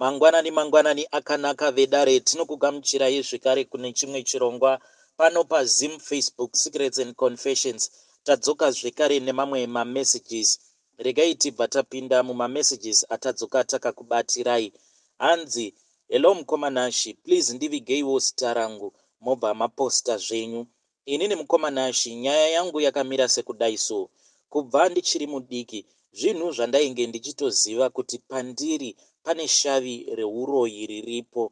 Mangwanani mangwanani akanaka vedare, tinokugamuchirai zvekare kune chimwe chirongwa pano paZim Facebook Secrets and Confessions. Tadzoka zvekare nemamwe mamessages. Regai tibva tapinda mumamessages atadzoka takakubatirai. Hanzi, hello mukoma Nashi, please ndivigeiwo zita rangu mobva maposta zvenyu. Inini mukoma Nashi, nyaya yangu yakamira sekudai so. Kubva ndichiri mudiki, zvinhu zvandainge ndichitoziva kuti pandiri pane shavi reuroyi riripo.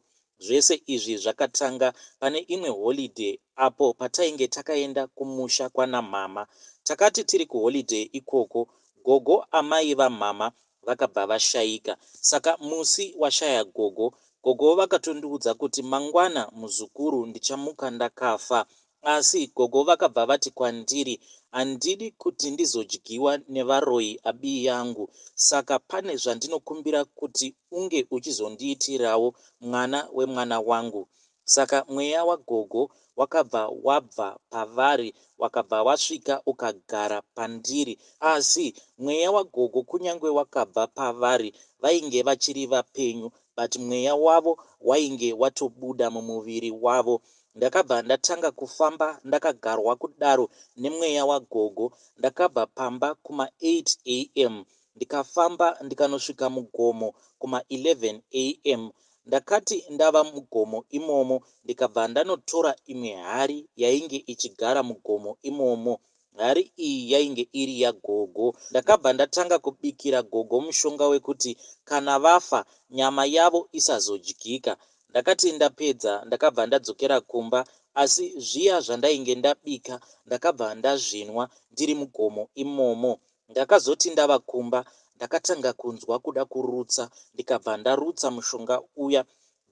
Zvese izvi zvakatanga pane imwe holiday apo patainge takaenda kumusha kwana mhamha. Takati tiri kuholiday ikoko, gogo amai vamhamha vakabva vashaika. Saka musi washaya gogo, gogo vakatondiudza kuti mangwana muzukuru ndichamuka ndakafa. Asi gogo vakabva vati kwandiri handidi kuti ndizodyiwa nevaroyi abiyangu saka pane zvandinokumbira kuti unge uchizondiitirawo mwana wemwana wangu. Saka mweya wagogo wakabva wabva pavari wakabva wasvika ukagara pandiri. Asi mweya wagogo kunyange wakabva pavari vainge vachiri vapenyu but mweya wavo wainge watobuda mumuviri wavo. Ndakabva ndatanga kufamba ndakagarwa kudaro nemweya wagogo. Ndakabva pamba kuma 8 am ndikafamba ndikanosvika mugomo kuma 11 am. Ndakati ndava mugomo imomo ndikabva ndanotora imwe hari yainge ichigara mugomo imomo. Hari iyi yainge iri yagogo. Ndakabva ndatanga kubikira gogo mushonga wekuti kana vafa nyama yavo isazodyika. Ndakati ndapedza ndakabva ndadzokera kumba asi zviya zvandainge ndabika ndakabva ndazvinwa ndiri mugomo imomo. Ndakazoti ndava kumba ndakatanga kunzwa kuda kurutsa ndikabva ndarutsa mushonga uya.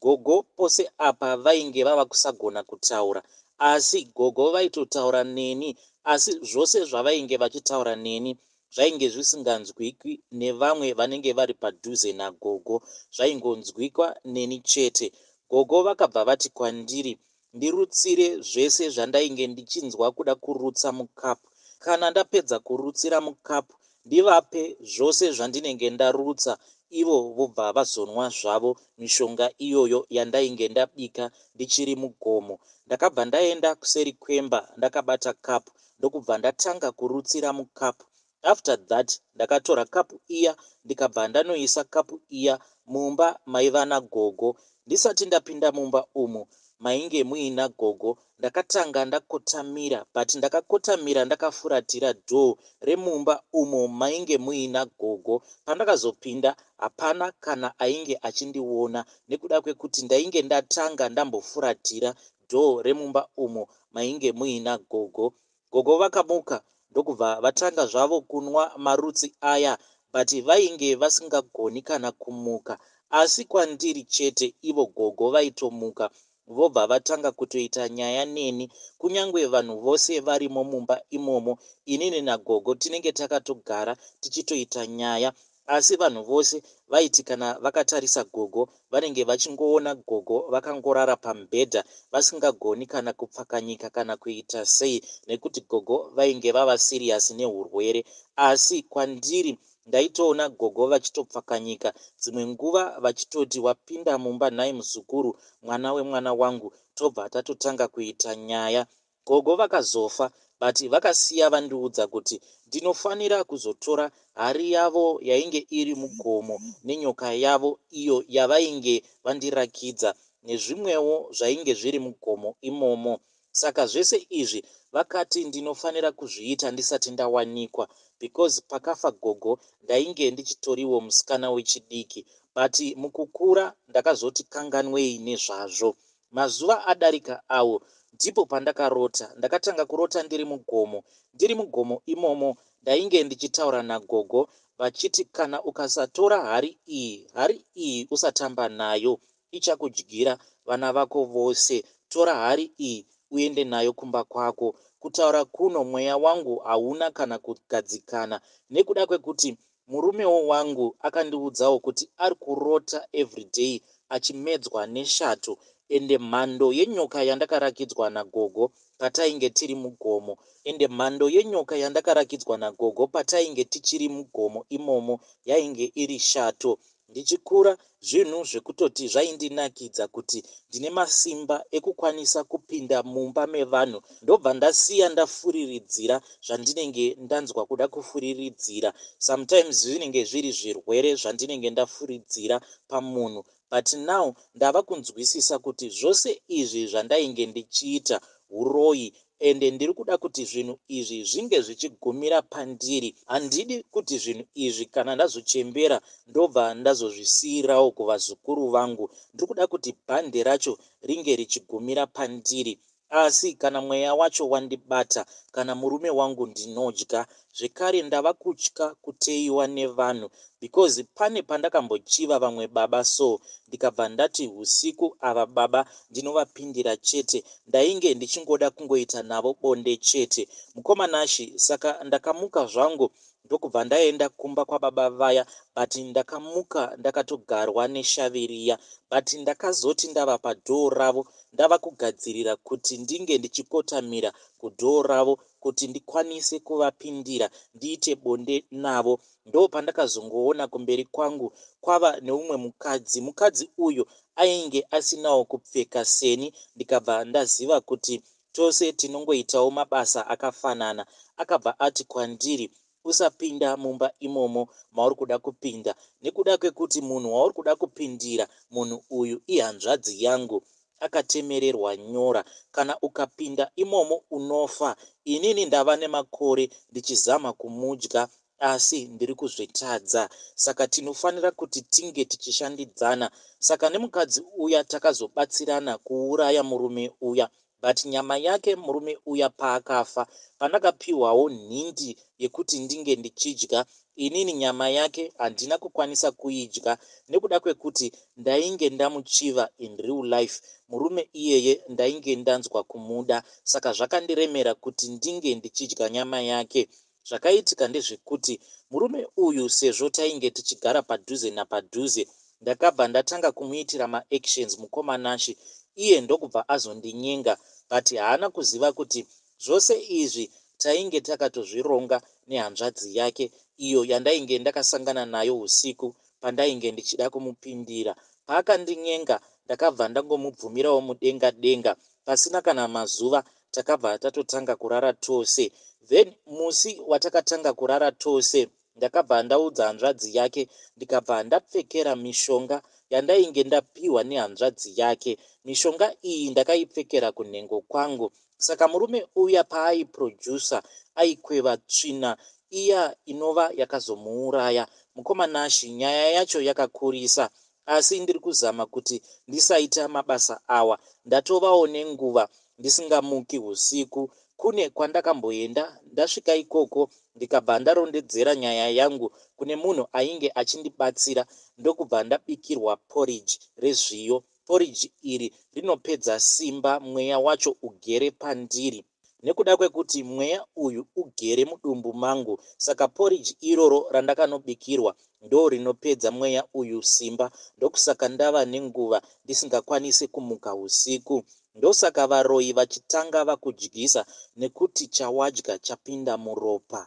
Gogo pose apa vainge vava kusagona kutaura asi gogo vaitotaura neni asi zvose zvavainge vachitaura neni zvainge zvisinganzwikwi nevamwe vanenge vari padhuze nagogo zvaingonzwikwa neni chete. Gogo vakabva vati kwandiri ndirutsire zvese zvandainge ndichinzwa kuda kurutsa mucup. Kana ndapedza kurutsira mucup ndivape zvose zvandinenge ndarutsa ivo vobva vazonwa zvavo mishonga iyoyo yandainge ndabika ndichiri mugomo. Ndakabva ndaenda kuseri kwemba ndakabata cup ndokubva ndatanga kurutsira mucup. After that ndakatora cup iya ndikabva ndanoisa cup iya mumba maiva nagogo. Ndisati ndapinda mumba umu mainge muina gogo ndakatanga ndakotamira but ndakakotamira ndakafuratira door remumba umo mainge muina gogo. Pandakazopinda hapana kana ainge achindiona nekuda kwekuti ndainge ndatanga ndambofuratira door remumba umo mainge muina gogo. Gogo vakamuka ndokubva vatanga zvavo kunwa marutsi aya but vainge vasingagoni kana kumuka asi kwandiri chete ivo gogo vaitomuka vobva vatanga kutoita nyaya neni kunyange vanhu vose varimo mumba imomo inini nagogo tinenge takatogara tichitoita nyaya asi vanhu vose vaiti kana vakatarisa gogo vanenge vachingoona gogo vakangorara pamubhedha vasingagoni kana kupfakanyika kana kuita sei nekuti gogo vainge vava serious nehurwere asi kwandiri ndaitoona gogo vachitopfakanyika dzimwe nguva vachitoti wapinda mumba nhai muzukuru mwana wemwana wangu tobva tatotanga kuita nyaya. Gogo vakazofa but vakasiya vandiudza kuti ndinofanira kuzotora hari yavo yainge iri mugomo nenyoka yavo iyo yavainge vandirakidza nezvimwewo zvainge zviri mugomo imomo. Saka zvese izvi vakati ndinofanira kuzviita ndisati ndawanikwa because pakafa gogo ndainge ndichitoriwo musikana wechidiki but mukukura ndakazoti kanganwei nezvazvo. Mazuva adarika awo ndipo pandakarota. Ndakatanga kurota ndiri mugomo. Ndiri mugomo imomo ndainge ndichitaura nagogo vachiti kana ukasatora hari iyi, hari iyi usatamba nayo ichakudyira vana vako vose. Tora hari iyi uende nayo kumba kwako. Kutaura kuno mweya wangu hauna kana kugadzikana nekuda kwekuti Murumewo wangu akandiudzawo kuti ari kurota everyday achimedzwa neshato ende mhando yenyoka yandakarakidzwa nagogo patainge tiri mugomo ende mhando yenyoka yandakarakidzwa nagogo patainge tichiri mugomo imomo yainge iri shato. Ndichikura zvinhu zvekutoti zvaindinakidza kuti ndine masimba ekukwanisa kupinda mumba mevanhu ndobva ndasiya ndafuriridzira zvandinenge ndanzwa kuda kufuriridzira. Sometimes zvinenge zviri zvirwere zvandinenge ndafuridzira pamunhu but now ndava kunzwisisa kuti zvose izvi zvandainge ndichiita huroyi ende ndiri kuda kuti zvinhu izvi zvinge zvichigumira pandiri. Handidi kuti zvinhu izvi kana ndazochembera ndobva ndazozvisiirawo kuvazukuru vangu. Ndiri kuda kuti bhande racho ringe richigumira pandiri. Asi kana mweya wacho wandibata, kana murume wangu ndinodya. Zvekare ndava kutya kuteiwa nevanhu because pane pandakambochiva vamwe baba so ndikabva ndati husiku ava baba ndinovapindira chete. Ndainge ndichingoda kungoita navo bonde chete. Mukoma Nashy, saka ndakamuka zvangu ndokubva ndaenda kumba kwababa vaya but ndakamuka ndakatogarwa neshavi riya but ndakazoti ndava padoor ravo ndava kugadzirira kuti ndinge ndichikotamira kudoor ravo kuti ndikwanise kuvapindira ndiite bonde navo ndopandakazongoona kumberi kwangu kwava neumwe mukadzi mukadzi uyu ainge asinawo kupfeka seni ndikabva ndaziva kuti tose tinongoitawo mabasa akafanana akabva ati kwandiri Usapinda mumba imomo mauri kuda kupinda nekuda kwekuti munhu wauri kuda kupindira munhu uyu ihanzvadzi yangu akatemererwa nyora. Kana ukapinda imomo unofa. Inini ndava nemakore ndichizama kumudya asi ndiri kuzvitadza. Saka tinofanira kuti tinge tichishandidzana. Saka nemukadzi uya takazobatsirana kuuraya murume uya. But nyama yake murume uya paakafa pandakapiwawo nhindi yekuti ndinge ndichidya inini nyama yake handina kukwanisa kuidya nekuda kwekuti ndainge ndamuchiva in real life murume iyeye ndainge ndanzwa kumuda saka zvakandiremera kuti ndinge ndichidya nyama yake. Zvakaitika ndezvekuti murume uyu sezvo tainge tichigara padhuze napadhuze ndakabva ndatanga kumuitira maactions mukoma Nashy iye ndokubva azondinyenga but haana kuziva kuti zvose izvi tainge takatozvironga nehanzvadzi yake iyo yandainge ndakasangana nayo husiku pandainge ndichida kumupindira. Paakandinyenga ndakabva ndangomubvumirawo mudenga denga pasina kana mazuva takabva tatotanga kurara tose. Then musi watakatanga kurara tose ndakabva ndaudza hanzvadzi yake ndikabva ndapfekera mishonga yandainge ndapiwa nehanzvadzi yake. Mishonga iyi ndakaipfekera kunhengo kwangu saka murume uya paaiproducer aikweva tsvina iya inova yakazomuuraya. Mukoma Nashy nyaya yacho yakakurisa asi ndiri kuzama kuti ndisaita mabasa awa. Ndatovawo nenguva ndisingamuki husiku. Kune kwandakamboenda ndasvika ikoko ndikabva ndarondedzera nyaya yangu kune munhu ainge achindibatsira ndokubva ndabikirwa porridge rezviyo. Porridge iri rinopedza simba mweya wacho ugere pandiri. Nekuda kwekuti mweya uyu ugere mudumbu mangu saka porridge iroro randakanobikirwa ndorinopedza mweya uyu simba ndokusaka ndava nenguva ndisingakwanise kumuka husiku. Ndosaka varoyi vachitanga vakudyisa nekuti chawadya chapinda muropa.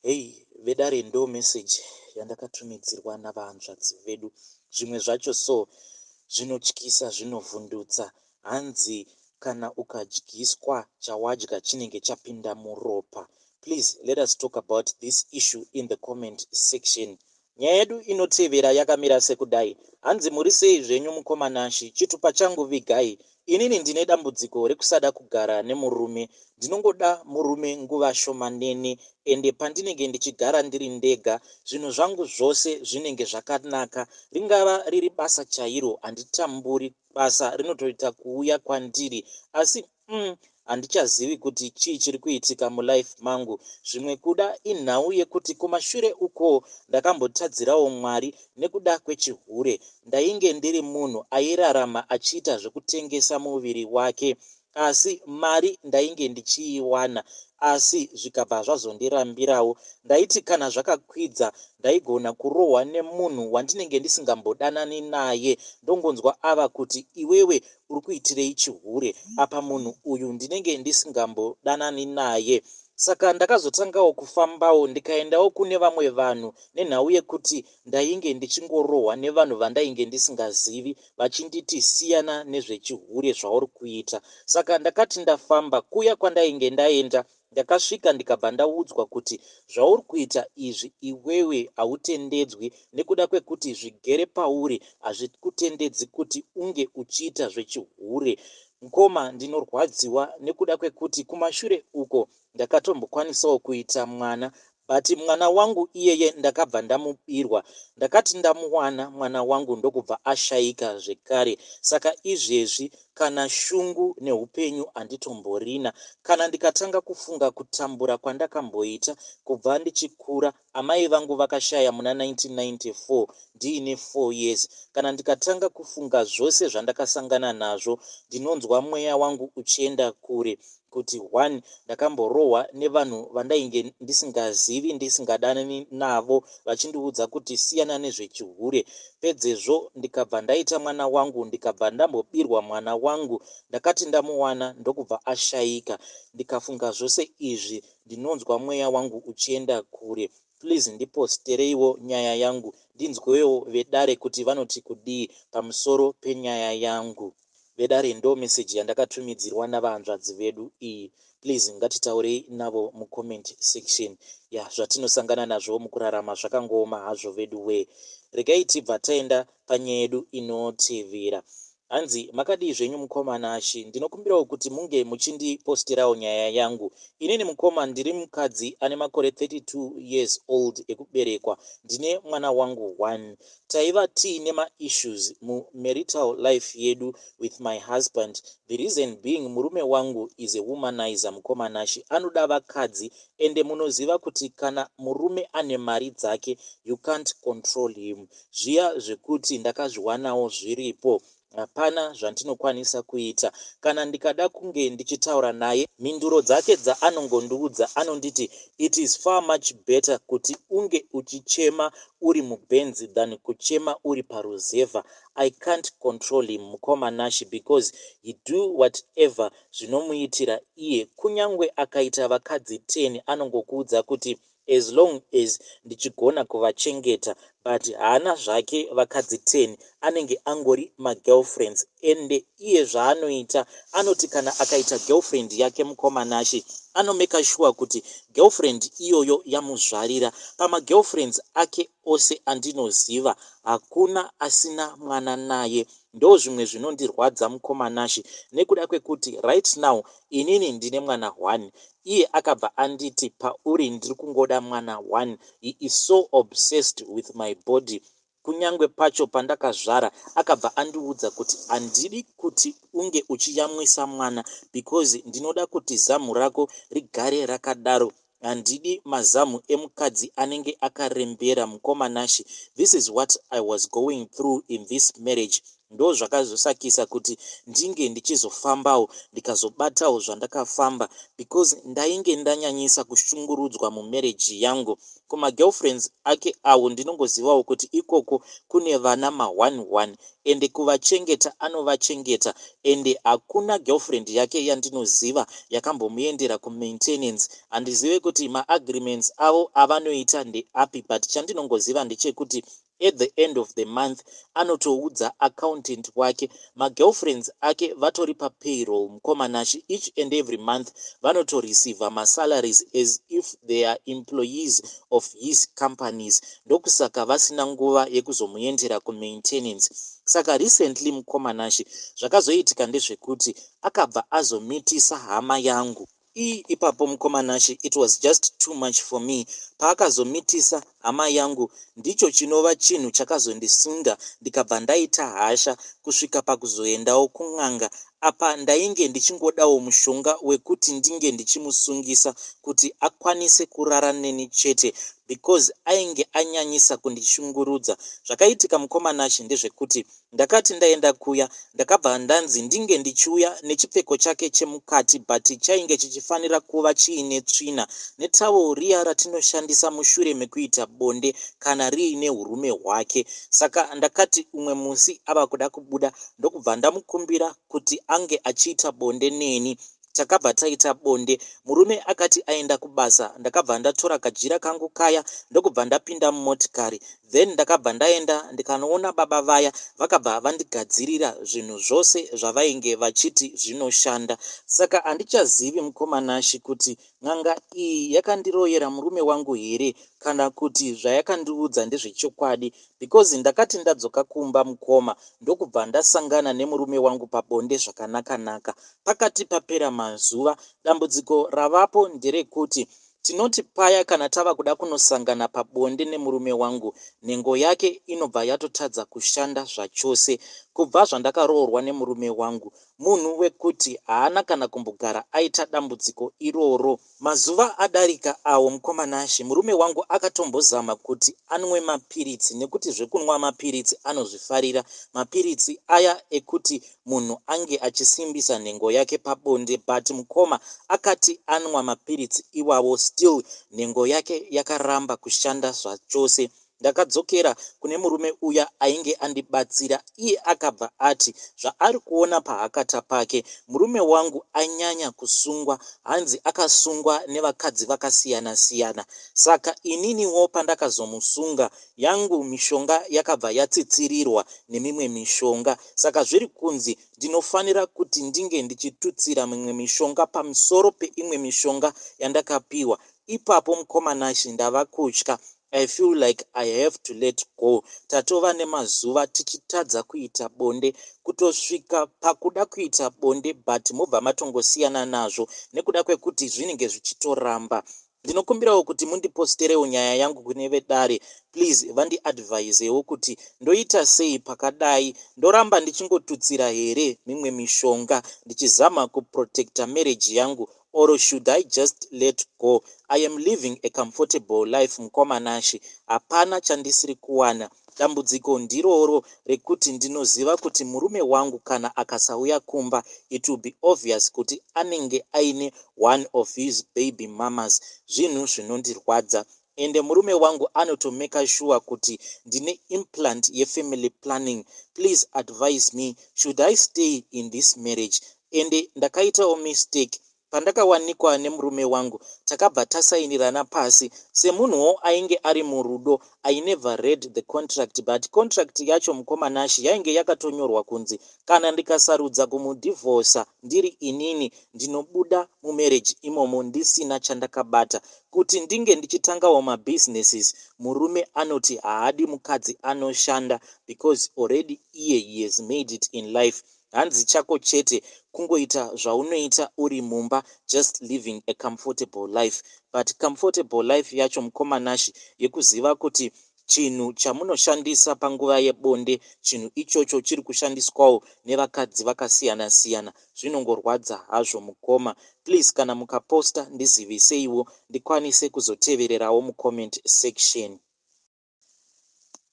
Hey vedare ndo message yandakatumidzirwa navahanzvadzi vedu. Zvimwe zvacho so zvinotyisa zvinovhundutsa. Hanzi kana ukadyiswa chawadya chinenge chapinda muropa. Please let us talk about this issue in the comment section. Nyaya yedu inotevera yakamira sekudai. Hanzi muri sei zvenyu mukoma Nashy, chitupa changu vigai. Inini ndine dambudziko rekusada kugara nemurume. Ndinongoda murume nguva shomanene ende pandinenge ndichigara ndiri ndega zvinhu zvangu zvose zvinenge zvakanaka. Ringava riri basa chairo handitamburi basa rinotoita kuuya kwandiri asi umm handichazivi kuti chii chiri kuitika mulife mangu. Zvimwe kuda inhau yekuti kumashure ukoo ndakambotadzirawo Mwari nekuda kwechihure. Ndainge ndiri munhu airarama achiita zvekutengesa muviri wake asi mari ndainge ndichiiwana asi zvikabva zvazondirambirawo. Ndaiti kana zvakakwidza ndaigona kurohwa nemunhu wandinenge ndisingambodanani naye ndongonzwa ava kuti iwewe uri kuitirei chihure apa munhu uyu ndinenge ndisingambodanani naye. Saka ndakazotangawo kufambawo ndikaendawo kune vamwe vanhu nenhau yekuti ndainge ndichingorohwa nevanhu vandainge ndisingazivi vachinditi siyana nezvechihure zvauri kuita. Saka ndakati ndafamba kuya kwandainge ndaenda ndakasvika ndikabva ndaudzwa kuti zvauri kuita izvi iwewe hautendedzwi nekuda kwekuti zvigere pauri hazvikutendedzi kuti unge uchiita zvechihure. Mkoma ndinorwadziwa nekuda kwekuti kumashure uko ndakatombokwanisawo kuita mwana but mwana wangu iyeye ndakabva ndamubirwa. Ndakati ndamuwana mwana wangu ndokubva ashaika zvekare. Saka izvezvi kana shungu neupenyu handitomborina. Kana ndikatanga kufunga kutambura kwandakamboita kubva ndichikura, amai vangu vakashaya muna 1994 ndiine 4 years. Kana ndikatanga kufunga zvose zvandakasangana nazvo ndinonzwa mweya wangu uchienda kure kuti one ndakamborohwa nevanhu vandainge ndisingazivi ndisingadanani navo vachindiudza kuti siyana nezvechihure. Pedzezvo ndikabva ndaita mwana wangu ndikabva ndambobirwa mwana wangu. Ndakati ndamuwana ndokubva ashaika. Ndikafunga zvose izvi ndinonzwa mweya wangu uchienda kure. Please ndipostereiwo nyaya yangu ndinzwewo vedare kuti vanoti kudii pamusoro penyaya yangu. Vedare ndo message yandakatumidzirwa navahanzvadzi vedu iyi. Please ngatitaurei navo mucomment section. Ya zvatinosangana nazvo mukurarama zvakangooma hazvo veduwee. Regai tibva taenda panyaya yedu inotevera. Hanzi makadii zvenyu mukoma Nashy, ndinokumbirawo kuti munge muchindiposterawo nyaya yangu. Inini mukoma ndiri mukadzi ane makore 32 years old ekuberekwa, ndine mwana wangu one. Taiva tiine maissues mumarital life yedu with my husband, the reason being murume wangu is a womanizer mukoma Nashy, anoda vakadzi ende munoziva kuti kana murume ane mari dzake you can't control him. Zviya zvekuti ndakazviwanawo zviripo hapana zvandinokwanisa kuita. Kana ndikada kunge ndichitaura naye mhinduro dzake dzaanongondiudza anonditi it is far much better kuti unge uchichema uri muBenz than kuchema uri paruzevha. I can't control him mukoma Nashy because he do whatever zvinomuitira iye. Kunyangwe akaita vakadzi 10 anongokuudza kuti as long as ndichigona kuvachengeta but haana zvake vakadzi 10 anenge angori magirlfriends ende iye zvaanoita anoti kana akaita girlfriend yake mukoma Nashy anomeka sure kuti girlfriend iyoyo yamuzvarira. Pamagirlfriends ake ose andinoziva hakuna asina mwana naye. Ndozvimwe zvinondirwadza mukoma Nashy nekuda kwekuti right now inini ndine mwana 1 iye akabva anditi pauri ndiri kungoda mwana 1. He is so obsessed with my body. Kunyangwe pacho pandakazvara akabva andiudza kuti handidi kuti unge uchiyamwisa mwana because ndinoda kuti zamu rako rigare rakadaro. Handidi mazamu emukadzi anenge akarembera mukoma Nashy. This is what I was going through in this marriage. Ndozvakazosakisa kuti ndinge ndichizofambawo ndikazobatawo zvandakafamba because ndainge ndanyanyisa kushungurudzwa mumarriage yangu. Kumagirlfriends ake awo ndinongozivawo kuti ikoko kune vana ma1 1 ende kuvachengeta anovachengeta ende hakuna girlfriend yake yandinoziva yakambomuendera kumaintenance. Handizive kuti maagreements avo avanoita ndeapi but chandinongoziva ndechekuti at the end of the month anotoudza accountant wake. Magirlfriends ake vatori papayroll mukoma Nashy, each and every month vanotoreceiva masalaries as if they are employees of his companies. Ndokusaka vasina nguva yekuzomuendera kumaintenance. Saka recently mukoma Nashy zvakazoitika ndezvekuti akabva azomitisa hama yangu. Ipapo mukoma Nashy it was just too much for me. Paakazomitisa hama yangu ndicho chinova chinhu chakazondisunda ndikabva ndaita hasha kusvika pakuzoendawo kun'anga. Apa ndainge ndichingodawo mushonga wekuti ndinge ndichimusungisa kuti akwanise kurara neni chete because ainge anyanyisa kundishungurudza. Zvakaitika mukoma Nashy ndezvekuti ndakati ndaenda kuya ndakabva ndanzi ndinge ndichiuya nechipfeko chake chemukati but chainge chichifanira kuva chiine tsvina netawel riya ratinoshandisa mushure mekuita bonde kana riine urume hwake. Saka ndakati umwe musi ava kuda kubuda ndokubva ndamukumbira kuti ange achiita bonde neni. Takabva taita bonde. Murume akati aenda kubasa, ndakabva ndatora kajira kangu kaya ndokubva ndapinda mumotikari. Then ndakabva ndaenda ndikanoona baba vaya, vakabva vandigadzirira zvinhu zvose zvavainge vachiti zvinoshanda. Saka handichazivi mukoma Nashy kuti n'anga iyi yakandiroyera murume wangu here kana kuti zvayakandiudza ndezvechokwadi, because ndakati ndadzoka kumba mukoma, ndokubva ndasangana nemurume wangu pabonde zvakanaka-naka. Pakati papera mazuva, dambudziko ravapo nderekuti tinoti paya kana tava kuda kunosangana pabonde nemurume wangu, nhengo yake inobva yatotadza kushanda zvachose. Kubva zvandakaroorwa nemurume wangu, munhu wekuti haana kana kumbogara aita dambudziko iroro. Mazuva adarika awo mukoma Nashy, murume wangu akatombozama kuti anwe mapiritsi, nekuti zvekunwa mapiritsi anozvifarira, mapiritsi aya ekuti munhu ange achisimbisa nhengo yake pabonde. But mukoma, akati anwa mapiritsi iwawo, still nhengo yake yakaramba kushanda zvachose. Ndakadzokera kune murume uya ainge andibatsira. Iye akabva ati zvaari kuona pahakata pake, murume wangu anyanya kusungwa. Hanzi akasungwa nevakadzi vakasiyana-siyana. Saka ininiwo pandakazomusunga, yangu mishonga yakabva yatsitsirirwa nemimwe mishonga. Saka zviri kunzi ndinofanira kuti ndinge ndichitutsira mimwe mishonga pamusoro peimwe mishonga yandakapiwa. Ipapo mukoma Nashy, ndava kutya. I feel like I have to let go. Tatova nemazuva tichitadza kuita bonde, kutosvika pakuda kuita bonde but mobva matongosiyana nazvo nekuda kwekuti zvinenge zvichitoramba. Ndinokumbirawo kuti mundiposterewo nyaya yangu kune vedare, please. Vandiadvisewo kuti ndoita sei pakadai. Ndoramba ndichingotutsira here mimwe mishonga ndichizama kuprotecta marriage yangu, or should I just let go? I am living a comfortable life, mukoma Nashy, hapana chandisiri kuwana. Dambudziko ndiroro rekuti ndinoziva kuti murume wangu kana akasauya kumba, it will be obvious kuti anenge aine one of his baby mamas. Zvinhu zvinondirwadza. Ende murume wangu anotomeka sure kuti ndine implant yefamily planning. Please advise me, should I stay in this marriage? Ende ndakaitawo mistake pandakawanikwa nemurume wangu. Takabva tasainirana pasi. Semunhuwo ainge ari murudo, I never read the contract, but contract yacho, mukoma Nashy, yainge yakatonyorwa kunzi kana ndikasarudza kumudhivhosa ndiri inini, ndinobuda mumarriage imomo ndisina chandakabata. Kuti ndinge ndichitangawo mabusinesses, murume anoti haadi mukadzi anoshanda because already iye he has made it in life. Hanzi chako chete kungoita zvaunoita uri mumba, just living a comfortable life. But comfortable life yacho, mukoma Nashy, yekuziva kuti chinhu chamunoshandisa panguva yebonde, chinhu ichocho chiri kushandiswawo nevakadzi vakasiyana-siyana, zvinongorwadza hazvo mukoma. Please, kana mukaposta, ndiziviseiwo ndikwanise kuzotevererawo mucomment section.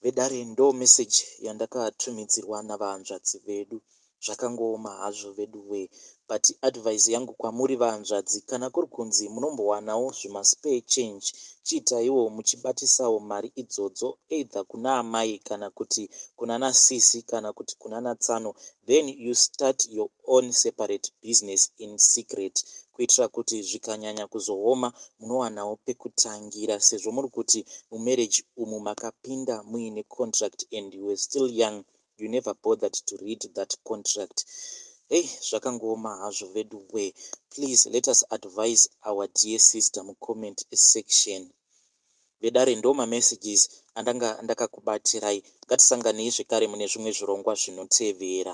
Vedare, ndo message yandakatumidzirwa navahanzvadzi vedu. Zvakangooma hazvo vedu wee, but advice yangu kwamuri vahanzvadzi, kana kuri kunzi munombowanawo zvimaspare change, chiitaiwo muchibatisawo mari idzodzo either kuna amai kana kuti kuna nasisi kana kuti kuna natsano. Then you start your own separate business in secret, kuitira kuti zvikanyanya kuzooma munowanawo pekutangira, sezvo muri kuti mumarriage umu makapinda muine contract and you were still young, you never bothered to read that contract. Hei, zvakangooma hazvo vedu we. Please let us advise our dear sister mucomment section. Vedare, ndo mamessages andanga ndakakubatirai. Ngatisanganei zvekare mune zvimwe zvirongwa zvinotevera.